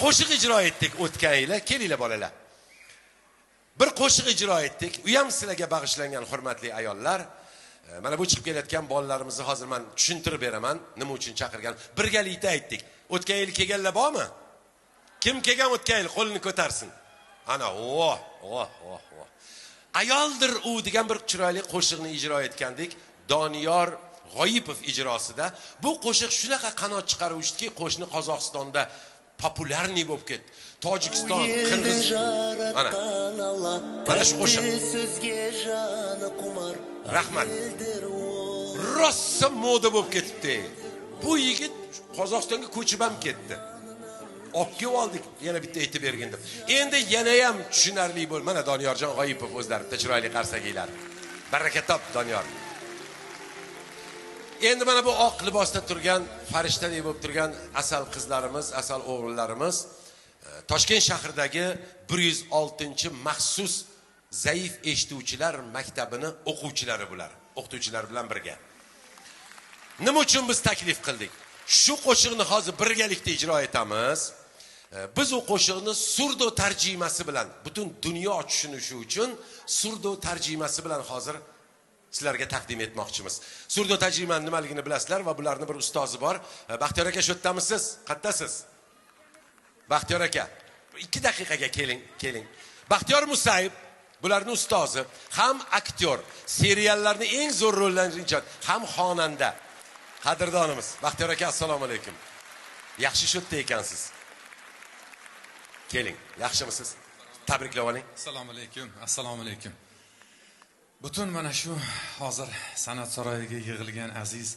Qo'shiq ijro etdik o'tgan yili. Kelinglar, bolalar. Bir qo'shiq ijro etdik. U ham sizlarga bag'ishlangan, hurmatli ayollar. Mana bu chiqib kelayotgan bolalarimizni hozir men tushuntirib beraman, nima uchun chaqirgan. Birgalikda aytdik. O'tgan yil kelganlar bormi? Kim kelgan o'tgan yil qo'lini ko'tarsin. Ana, oh, oh, oh, oh. Ayoldir u degan bir chiroyli qo'shiqni ijro etgandik. Doniyor G'oyipov ijrosida. Bu qo'shiq shunaqa qanot chiqaruvchdiki, qo'shni Qozog'istonda популярный bo'lib ketdi. Tojikiston, Qirg'iz. Mana. Mana shu qo'shiq. So'zga joni qumar. Rahmat. Rosa moda bo'lib ketibdi. Bu yigit Qozog'istonga ko'chib ham ketdi. Olib kelib oldik, yana bitta aytib bergin deb. Endi yana ham tushunarli bo'l. Mana Doniyorjon G'oyipov o'zlari bitta chiroyli qarsakiylar. Baraka top, Doniyor. Endi mana bu oq libosda turgan, farishtadek bo'lib turgan asal qizlarimiz, asal o'g'illarimiz Toshkent shahridagi 106-maxsus zaif eshituvchilar maktabini o'quvchilari bular, o'qituvchilar bilan birga. Nima uchun biz taklif qildik? Shu qo'shiqni hozir birgalikda ijro etamiz. Biz u qo'shiqni surdo tarjimasi bilan butun dunyo tushunishi uchun surdo tarjimasi bilan hozir sizlarga taqdim etmoqchimiz. Surdo tarjimani nimaligini bilasizlar va bularni bir ustozi bor. Baxtiyor aka, shu yerdamisiz? Qattasiz? Baxtiyor aka, 2 daqiqaga keling, keling. Baxtiyor Musayev bularning ustozi, ham aktyor, seriallarning eng zo'r rollarini ijod, ham xonanda. Qadrdonimiz Baxtiyor aka, assalomu alaykum. Yaxshi shu yerda ekansiz. Keling, yaxshimisiz? Tabriklab oling. Assalomu alaykum, assalomu alaykum. Butun mana shu hozir san'at saroyiga yig'ilgan aziz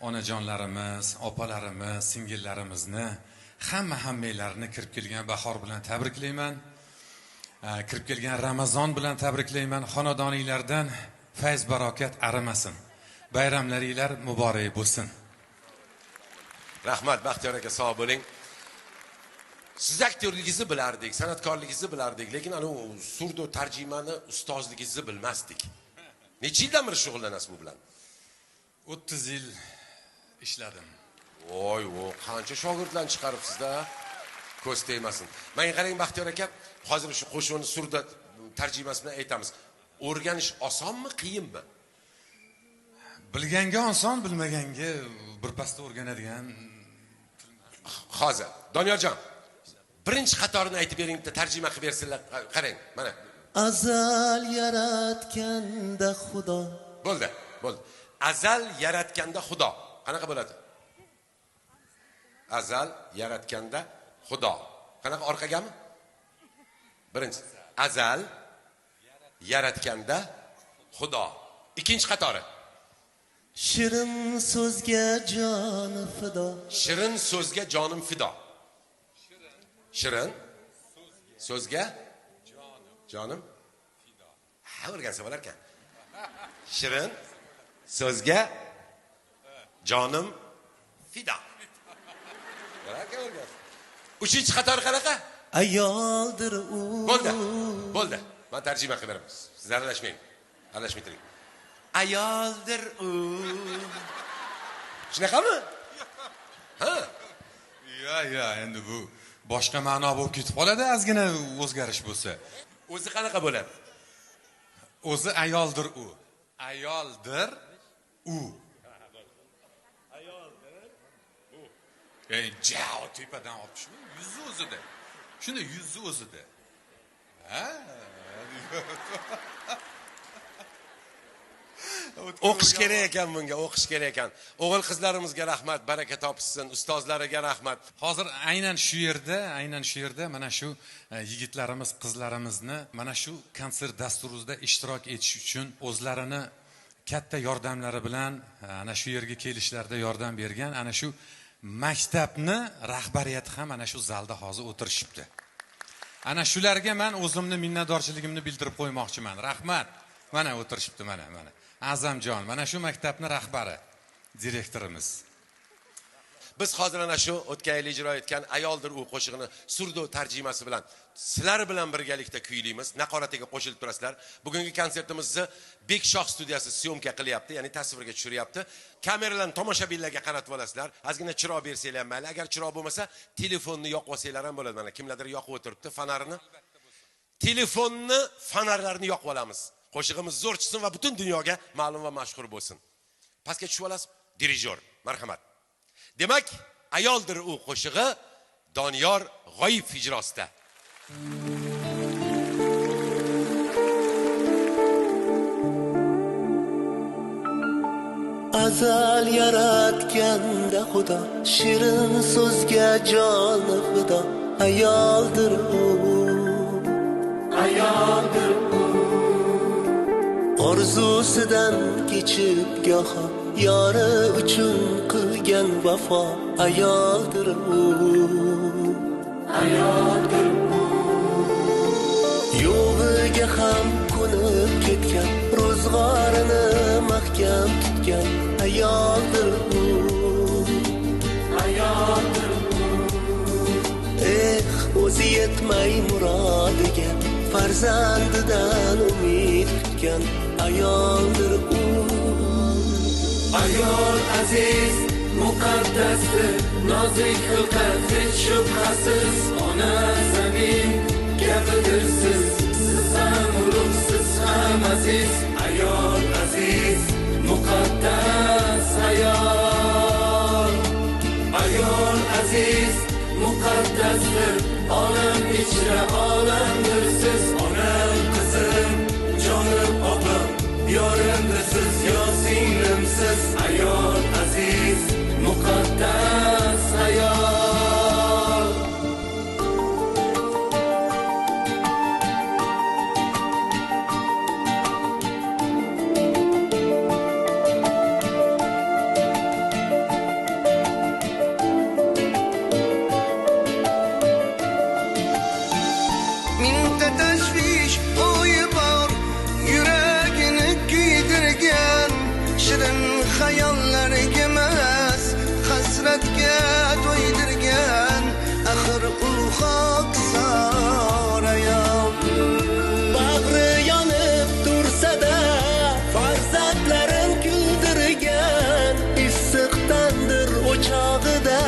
onajonlarimiz, opalarimiz, singillarimizni hammanglarni kirib kelgan bahor bilan tabriklayman. Kirib kelgan Ramazon bilan tabriklayman. Xonadoninglardan fayz barokat arimasin. Bayramlaringlar muborak bo'lsin. Rahmat Baxtiyor aka, sog' bo'ling. Siz aktyorligingizni bilardik, san'atkorligingizni bilardik, lekin ana surdo tarjimani ustozligingizni bilmasdik. Necha yildan beri shug'ullanasiz bu bilan? 30 yil ishladim. Voy, vo, qancha shogirdlarni chiqaribsiz-da. Ko'z tegmasin. Menga qarang Baxtiyor aka, hozir shu qo'shiqni surdo tarjimasi bilan aytamiz. O'rganish osonmi, qiyinmi? Bilganga oson, bilmaganga bir pasda o'rganadigan. Hozir Doniyorjon, birinchi qatorini aytib bering, bitta tarjima qilib bersinlar. Qarang, mana. Azal yaratganda Xudo. Bo'ldi, bo'ldi. Azal yaratganda Xudo. Qanaqa bo'ladi? Azal yaratganda Xudo. Qanaqa, orqagami? Birinchi. Azal yaratganda Xudo. Ikkinchi qatori. Shirin so'zga jonim fido. Shirin so'zga jonim fido. Shirin so'zga jonim fido. Ha, o'rgansa bo'lar ekan. Shirin so'zga jonim fido. Bo'lar ekan, o'rgansa. Uchinchi qator qanaqa? Ayoldir u. Bo'ldi. Bo'ldi. Men tarjima qilib beraman. Siz aralashmang. Aralashmay turing. Ayoldir u. Shunaqami? Ha. Ya, ya, endi bu boshqa ma'no bo'lib ketib qoladi, ozgina o'zgarish bo'lsa. O'zi qanaqa bo'ladi? O'zi ayoldir u. Ayoldir u. Ayoldir u. Ey, ja, tepadan olib tushmang, yuzi o'zida. Shuni yuzi o'zida. Ha? O'qish kerak ekan bunga, o'qish kerak ekan. O'g'il qizlarimizga rahmat, baraka topishsin, ustozlariga rahmat. Hozir aynan shu yerda mana shu yigitlarimiz, qizlarimizni mana shu konsert dasturimizda ishtirok etish uchun o'zlarini katta yordamlari bilan ana shu yerga kelishlarida yordam bergan ana shu maktabni rahbariyati ham ana shu zalda hozir o'tirishibdi. Ana shularga men o'zimni minnatdorchiligimni bildirib qo'ymoqchiman. Rahmat. Mana o'tirishibdi, mana, mana. Azamjon, mana shu maktabni rahbari, direktorimiz. Biz hozir ana shu o'tgan yil ijro etgan Ayoldir u qo'shig'ini surdo tarjimasi bilan sizlar bilan birgalikda kuylaymiz. Naqoratiga qo'shilib turasizlar. Bugungi konsertimizni Bekshoh studiyasi syomka qilyapti, ya'ni tasvirga tushiryapti. Kameralarni tomoshabinlarga qaratib olasizlar. Ozgina chiroq bersanglar ham mayli. Agar chiroq bo'lmasa, telefonni yoqib olsanglar ham bo'ladi. Mana kimlardir yoqib o'tiribdi fonarini. Telefonni, fonarlarni yoqib olamiz. Qo'shig'imiz zo'r chiqsin va butun dunyoga ma'lum va mashhur bo'lsin. Pastga tushib olasiz, dirijor, marhamat. Demak, Ayoldir u qo'shig'i Doniyor G'oyipov ijrosida. Azal yaratganda Xudo shirin so'zga joni fido. Ayoldir u, ayoldir u. Orzusidan kechib goho yori uchun qilgan vafo. Ayoldir u, ayoldir u. Yo'g'iga ham ko'nib ketgan, ro'zg'orini mahkam tutgan. Ayoldir u, ayoldir u. Eh, o'zi yetmay murodiga, farzandidan umid kutgan. Ayoldir u. Ayol aziz, muqaddasdir, nozik xilqat hech shubhasiz. Ona zamin kabidirsiz, siz ham ulug', siz ham aziz. Ayol aziz, muqaddas ayol. Ayol aziz, muqaddasdir, olam ichra olamdir siz. Onam, qizim, jonim, opam, yorimdirsiz, yo singlimsiz. Ayol aziz, muqaddas ayol. Mingta tashvish o'yi bor, yuragini kuydirgan. Shirin xayollarga emas, hasratga to'ydirgan. Axir u xokisor ayol. Bag'ri yonib tursa-da, farzandlarin kuldirgan. Issiq tandir o'chog'ida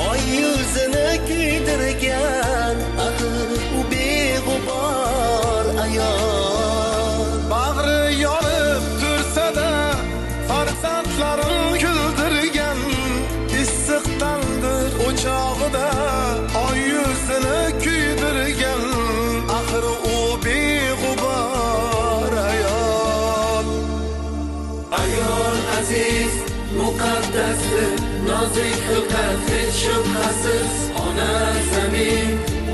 oy yuzini kuydirgan. Axir u beg'ubor ayol. Bag'ri yonib tursa-da, farzandlarin kuldirgan. Issiq tandir o'chog'ida oy yuzini kuydirgan. Axir u beg'ubor ayol. Ayol aziz, muqaddasdir, nozik xilqat hech shubhasiz. Ona zamin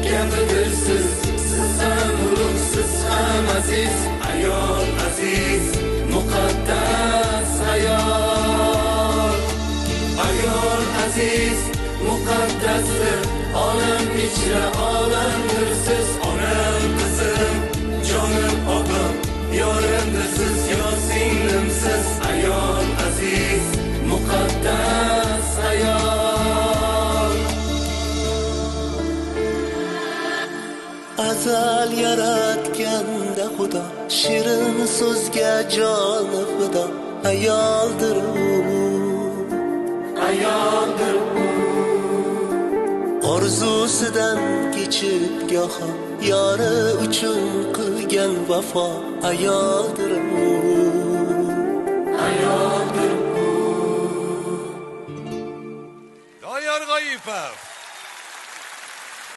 kabidirsiz, siz ham ulug', siz ham aziz. Ayol aziz, muqaddas ayol. Ayol aziz, muqaddasdir, olam ichra olamdirsiz. Onam, qizim, jonim, opam, yorimdirsiz, yo singlimsiz. Ayol aziz, muqaddas ayol. Azal yaratganda Xudo shirin so'zga joni fido. Ayoldir u, ayoldir u. Orzusidan kechib goho yori uchun qilgan vafo. Ayoldir u, ayoldir u. Doniyor G'oyipov.